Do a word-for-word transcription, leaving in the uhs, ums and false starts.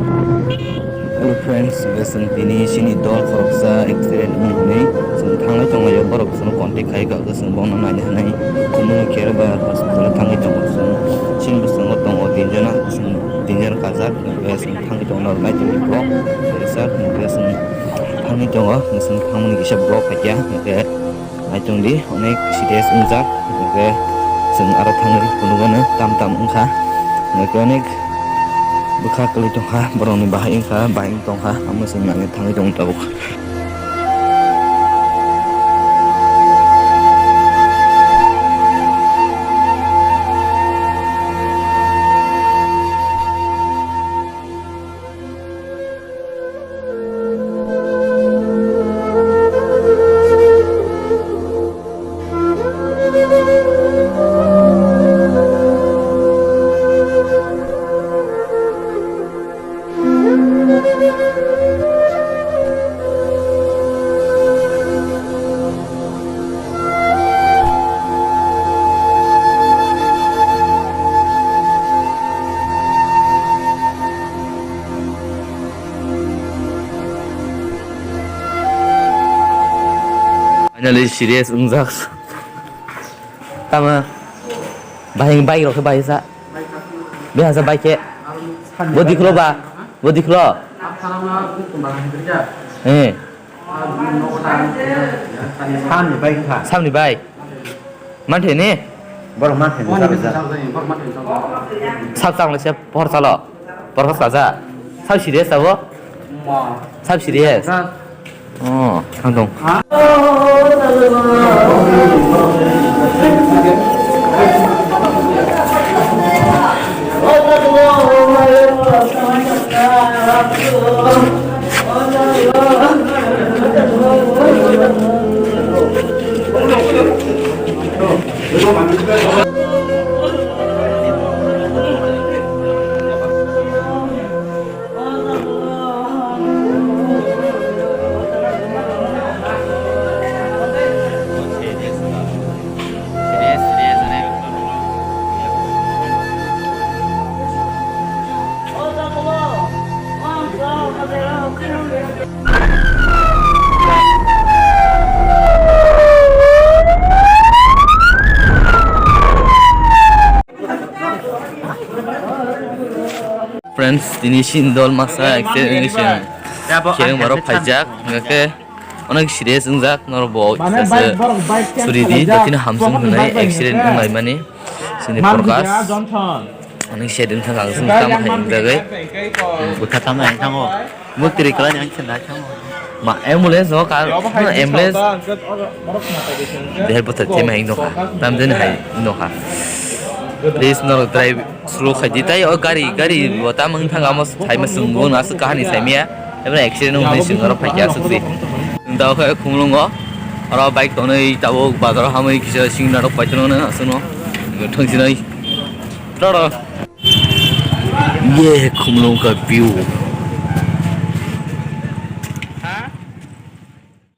Hello friends, hwnkhe chwng tini chini dol khoroksa accident wng hwnwi chwng thanglai tonglaio, borok chwngno contact khai kha, hwnkhe chwng bono naina hwnwi Khumulwng Care Hospital-o thangwi tongo. Chwng chini bwskango tongo tinjona, chwng tinjon kajak, hwnkhe chwng thangwi tongo, naitongdi vlog kaisa, hwnkhe chwng thangwi tongo, hwnkhe chwng thangmani kisa vlog phaikha, hwnkhe. Naitongdi, onek serious wngjak, hwnkhe chwng aro thangwi phunukgano tam tam wngkha, hwnkhe onek bwkha kwlwi tongkha, borokni bahai wngkha, bahai wng tongkha, amo chwng nangwi thangwi tongo tabuk. Finally serious wngjak. Tamo bahai bike rok khe bahai sa. Bahai sa bike khe. Bo dikhulo ba. Bo dikhulo. Eh. Samni bai wngkha. Samni bai. Manthe ni? Borok manthe ni. Sab tang le se por salo. Por ka saja. Sab serious abo? Sab serious. Oh, thang tong. Friends, tini sindol masa accident wngwi se khe wng borok phaijak, hwnkhe onek serious wngjak, norok bo kisa se suri di, jotino hamsung hwnwi accident wnglaimani. Sini forecast. Ani side wngkha ang sini tamo hai wngjagwi. Bwkha tamo hai thango. Mukti ri kwlai ang sini thango. Ma ambulance o ka ambulance. Dehar bwthar thema hai nokha. Tam den hai nokha. Please norok drive slow khai di tai o gari gari bo tam wngkha amo hai ma swngo na kahani saimia. Ebra accident wngwi swngo rok phaikya aswk di. Dao khe khumlungo. Oro bike tonwi tabuk bazaro hamwi kisa singna rok paithano aswkno. Thangsinai. Toro. Ye khumlung ka view.